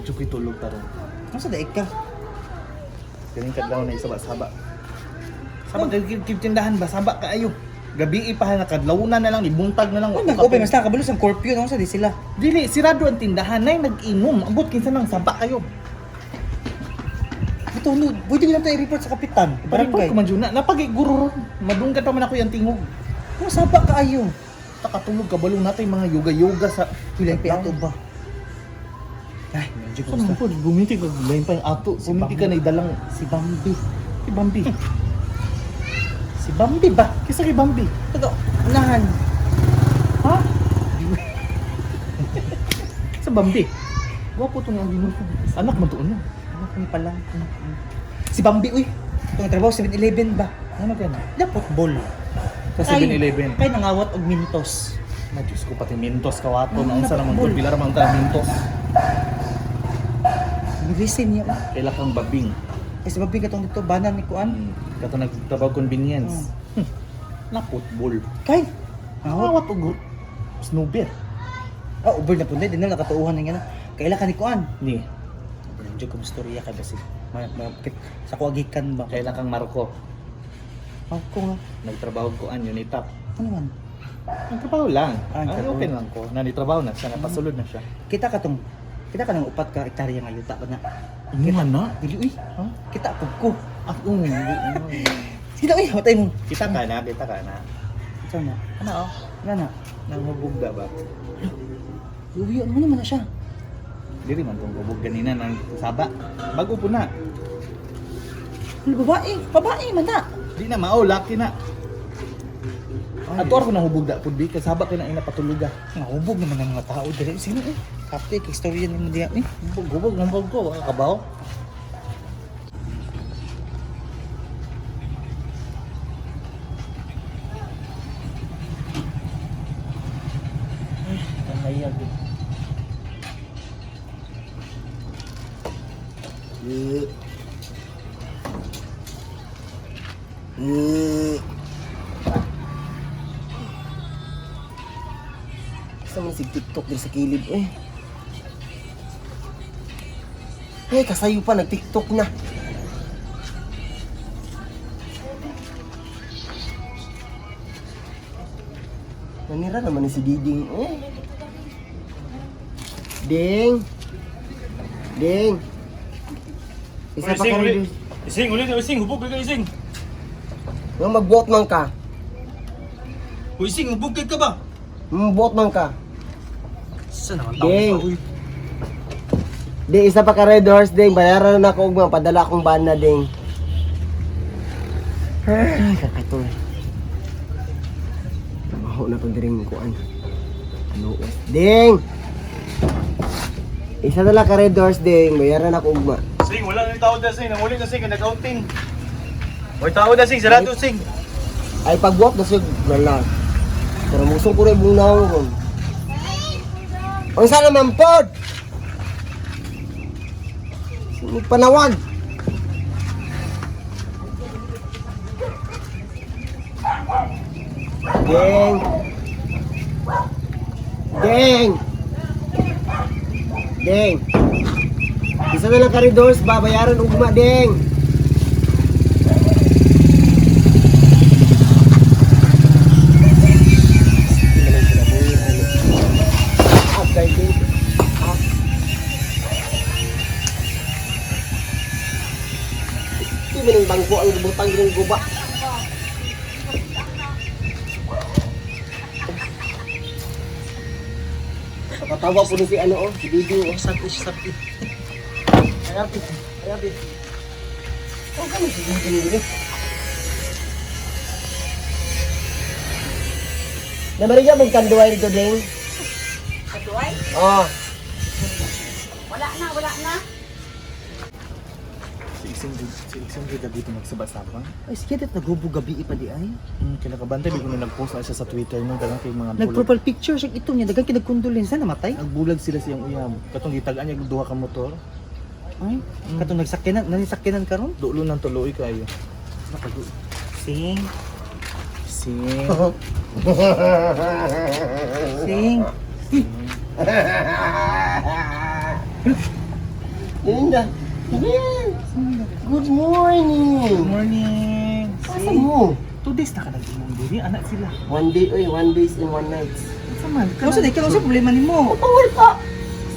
Medyo ko'y tulog tarong. Nasa daig ka? Galing kadlaw na isaba-saba. Saba kay tindahan ba saba kaayo. Gabi pa nakadlawna na lang ibuntag na lang. Ano nag-open mas nakabalo sa curfew no sa di sila. Dili sirado ang tindahan nay nag-inom. Ambot kinsa nang saba kayo. Ito no, pwede ko lang tayo i-report sa kapitan. Barangay Barangay. ko man jud na napagiguro ron. Madunggan pa man ako yung tingog. Kung saba kaayo. Takatulog kabalong natay mga yoga-yoga sa Tulay pa ato ba? Ay, medyo Saan man gusto. po, bumiti ka, lain pa yung ato. Si Bumiti ka Bambi. na idalang Si Bambi. si Bambi. Si Bambi ba? Kisa kay Bambi. Taga, unahan. Ha? Sa Bambi. Gwapo to nga ginoo. Anak man to ano. Anak ni pala. Si Bambi, uy. Itong trabaho, 7-Eleven ba? Ano kaya na? Da, football. Sa 7-Eleven. Kay nangawat og mintos. Na Diyos ko pati Mintos kawato Ano na unsa na naman football? gud bilar man ta Mintos. Bilisin niya. Kaila kang babing. Kay si Bambi katong dito, banan ni Kuan. Kato nagtrabaho convenience. Na football. Kay, nangawat. Ngawat og snoober. Ah, over na po na. Di na nakatuuhan na nga na. Kaila ka ni Kuan. Ni, Over na ko istorya kay basi. Sa kuagikan ba? kaila kang Marco. Ako nga. Nagtrabaho ko an Unitap. Ano man? Nagtrabaho lang. Ah, Ah, nagtrabaho. open lang ko. Nanitrabaho na siya, napasulod na siya. Kita ka tong kita ka ng upat ka hektarya nga yuta ba na? Ano man na? Dili uy. Ha? Kita ko ko. Ah, oo. Kita uy, matay mo. Kita ka na, kita ka na. Ikaw na. Ano oh? Wala na. Nanghubog da ba? Luwi, ano naman na siya? Dili man tong hubog ganina ng saba. Bago po na. Ano, babae, babae man na. Di na mao, laki na. Ay, Ato ako nahubog da pud bi kay saba kay na ina patuluga. Nahubog naman ang mga tao dili. Sino eh? Kapte, kay istorya ni mo diya eh. Hubog, hubog, hubog ko, wala ka kabaw. Ay, tanayag eh. Sa man sig TikTok diri sa kilid eh. Ay, kasayo pa nag-TikTok na. Nanira naman ni si Diding eh. Ding. Ding. Isa pa Ising ka ulit. rin. Ising ulit, ising, hubog ka ising. Nga magbuot man ka. Uy, ising, hubog ka ba? Magbuot man ka. Sa naman Ding. uy. Ding, isa pa ka red horse, ding. Bayaran na ako og mga padala akong bana, ding. Ay, kakatoy. Trabaho na itong diring kuan. Ano oras? Ding! Isa na lang ka red horse, ding. Bayaran ako ugma. Sing, wala na yung tao da sing, nanguli na sing, nag-outing. Uy, tao da sing, sarado sing. Ay, pag-walk na siya, wala. Pero musong ko rin buong naong ron. Ang sana man pod! Sino panawag? Ding! Ding! Ding! Isa na lang ka doors, babayaran ugma, ding! Ah, ding. Ah. Di man ang bangko ang butang ng guba. Nakatawa po ni si ano oh, si Didi oh. Sabi, sabi. Ay, abi. Ay, abi. Oh, kami si Didi ni. Namariga mong kanduay dito, Ding. Kaduay? Oh. Wala na, wala na. Si Ising si Ising gid dito magsaba-saba. Ay, sige, dit naghubog gabi pa di ay. Kinakabantay bigla na nag-post na siya sa Twitter no dagang kay mga bulag. Nag-profile picture siya itong niya, dagan kinagkondolin sa namatay. Nagbulag sila siyang uyab. Katong gitag-an niya og duha ka motor. Ay, katong nagsakyanan, nanisakyanan karon. Dulo ng tuloy kayo. Sing, Sing. sing. Linda. Yeah. Good morning. Good morning. Asa mo? 2 days na ka nag-imong diri, anak sila. One day, oy, one days and one night. Unsa man? Ano sa ikaw sa problema nimo? Power pa!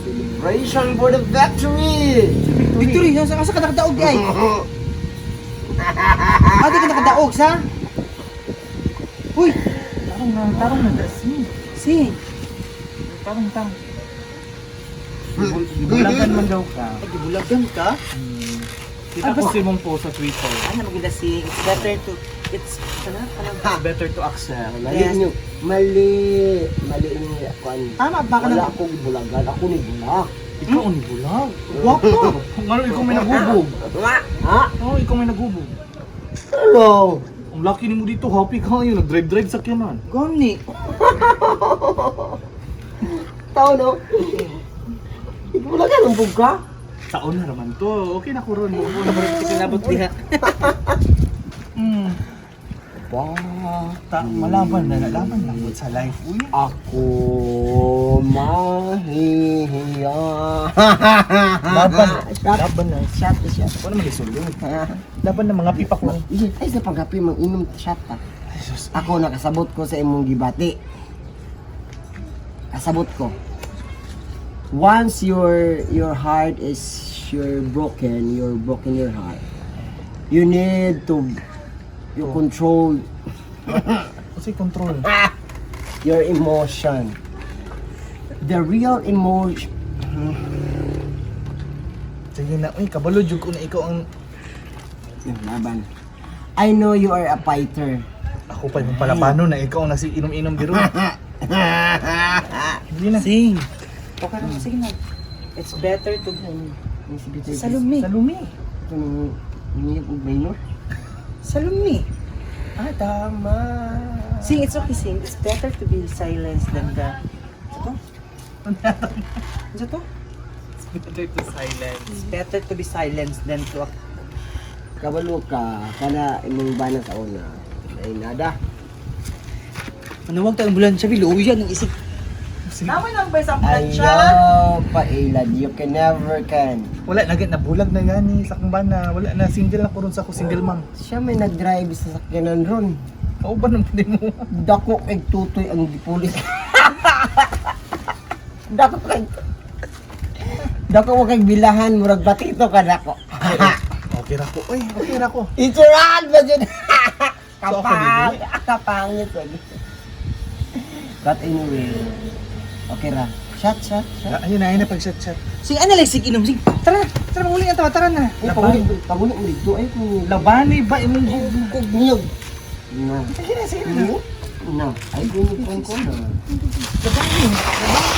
Celebration for the victory! Victory, sa asa ka nakadaog ay? Ate ka nakadaog sa? Uy, Tarong na dasi. sing. Tarong tang. Gibulagan man daw ka. Ay, gibulagan ka? Kita ko si mong post sa Twitter. Ano maganda sing? It's better to it's kana kana. It's better to accept. Mali Yes. nyo. Mali. Mali nyo. Kuan. Tama ba ka Wala na? akong bulagan. Ako ni bulak. Ikaw ni bulag. Gwapa. Ngano ikaw may nagubog? Ha? Oh, ikaw may nagubog. Hello. Ang laki nimo dito, happy ka ngayon, nag-drive-drive sa kiyanan. Gani. Tao no? Ibulagan ang bugka. Taon na raman to. Okay na ko ron. Kasi nabot diha. Ba. Ta malaban na, laban lang gud sa life. Uy. Ako mahihiya. Laban. Shot. Laban na. Shot, shot. Wala man isulod. Laban na mga pipa ko. Ay, sa pangkape, mang-inom shot ta. Ay, sus. Ako nakasabot ko sa imong gibati. Kasabot ko. Once your heart is you're broken your heart. You need to you control Kasi control. your emotion. The real emotion. Sige na, uy, kabalo jud ko na ikaw ang Laban. I know you are a fighter. ako pa yung palapano na ikaw ang nasi inom-inom diro. Hindi na. Sing. Okay na, sige na. It's better to Salumi. Salumi. Ito nang niyag og minor. Salumi. Ah, tama. Sing, it's okay, sing. It's better to be silenced than the... Ano to? Ano to? It's better to silence. It's better to be silenced than to... Kabalo ka kana imong bana sa una. Ay nada. Manuwag tayo ambulansya, bilo. Uy, yan ang isip. Tama lang ba sa ambulansya? Ayaw pailad, you can never can. Wala na nabulag na gani sa akong bana. Wala na single na ko ron sa ako single mom. Siya may nag-drive sa sakyanan ron. Kauban ng pwede mo. Dako kay tutoy ang gipulis. Dako kay Dako mo kay bilahan murag batito ka dako. Okay ra ko. Uy, okay ra ko. Itural ba jud? So, ako Kapang, dili. kapangit lagi. But anyway, okay ra. Shot, shot, shot. Ayun na, ayun na pag chat chat. Sing, ano lang, sing, inom, sing. Tara, tara, manguli na tawa, tara na. Ay, panguli, panguli mo dito ay kung Labani ba imong gugma? kung niyog. No. Sige na, sige na. No. No. Ay, kung ko na. Labani.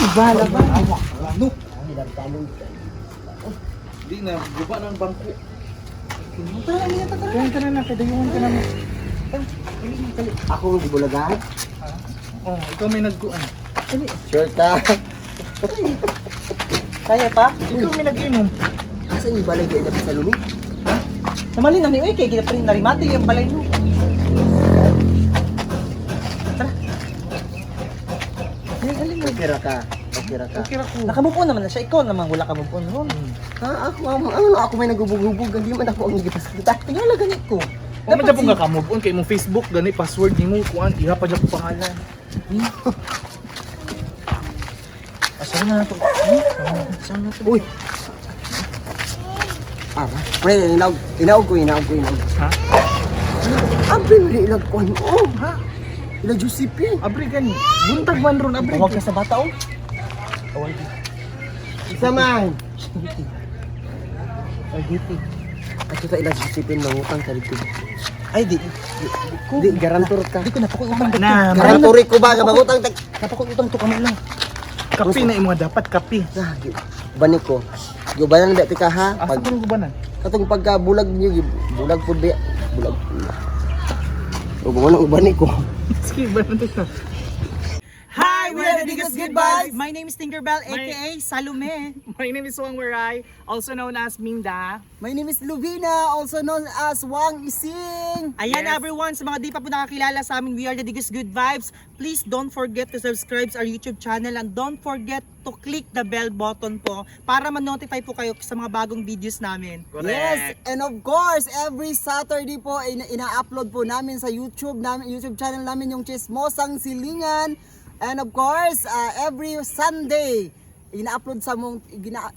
Labani ba? Labani. Ano? Di na, guba na ang bangko. Tara, hindi na, tara. Kaya ka na na, kadayungan ka na mo. Ako ang gibulagan. Oh, ikaw may nagkuan. Sure ka. Kaya pa? Ikaw may nag-inom. Asa yung balay kay dapat sa lumi? Namali na ni, uy, kay kita pa rin narimate yung balay mo. Tara. Alin, alin mo. Okay ra ka. Okay ra ka. Okay ra ko. Nakamove on naman na siya. Ikaw naman wala ka move on ron. Ha, ako, ako, ano, ako may nagubog-hubog. Hindi man ako ang nagipasakita. Tingala gani ko. Kung man pong ka move on kay imong Facebook gani password nimo kuan iha pa jud ko pangalan. Asa na to? Asa na to? Uy! Ah, pre, inaog, inaog ko, inaog ko, inaog. Ha? Abre mo ilag ko. Oh, ha? Ila Josephine. Abre gani. Buntag man ron abre. Tawag ka sa bata oh. Isa man. Ay, At ito ila Josephine mangutang sa dito. Ay, di. Ko. Di, garantor ka. Di ko napakot utang Na, Garantor ko ba nga mangutang tag. Napakot utang to kamo lang. Kape na imo dapat kape. Ah, Bani ko. Gubanan ba tika ha? Asa Pag ko gubanan? katong pagka bulag niyo, bulag pud ba? Bulag. O wala ubani ko. Sige, banan to. Hi, we're the Digas Good Vibes. My name is Tinkerbell, aka Salome. My name is Wang Waray, also known as Minda. My name is Luvina, also known as Wang Ising. Ayan Yes. everyone, sa mga di pa po nakakilala sa amin, we are the Digos Good Vibes. Please don't forget to subscribe our YouTube channel and don't forget to click the bell button po para ma-notify po kayo sa mga bagong videos namin. Yes, and of course, every Saturday po ina-upload po namin sa YouTube namin, YouTube channel namin yung Chismosang Silingan. And of course, every Sunday ina-upload sa mong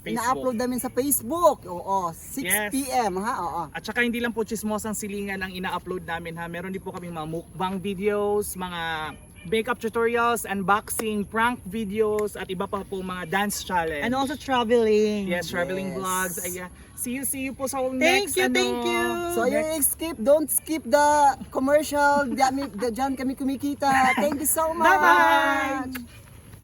ina-upload namin sa Facebook. Oo, 6 PM ha. Oo. At saka hindi lang po chismosang silingan ang ina-upload namin ha. Meron din po kaming mga mukbang videos, mga makeup tutorials, unboxing, prank videos, at iba pa po mga dance challenge. And also traveling. Yes, traveling vlogs. Ayan. See you po sa Thank next you, ano. thank you. So you skip, don't skip the commercial. Diyan kami kumikita. Thank you so much. Bye-bye.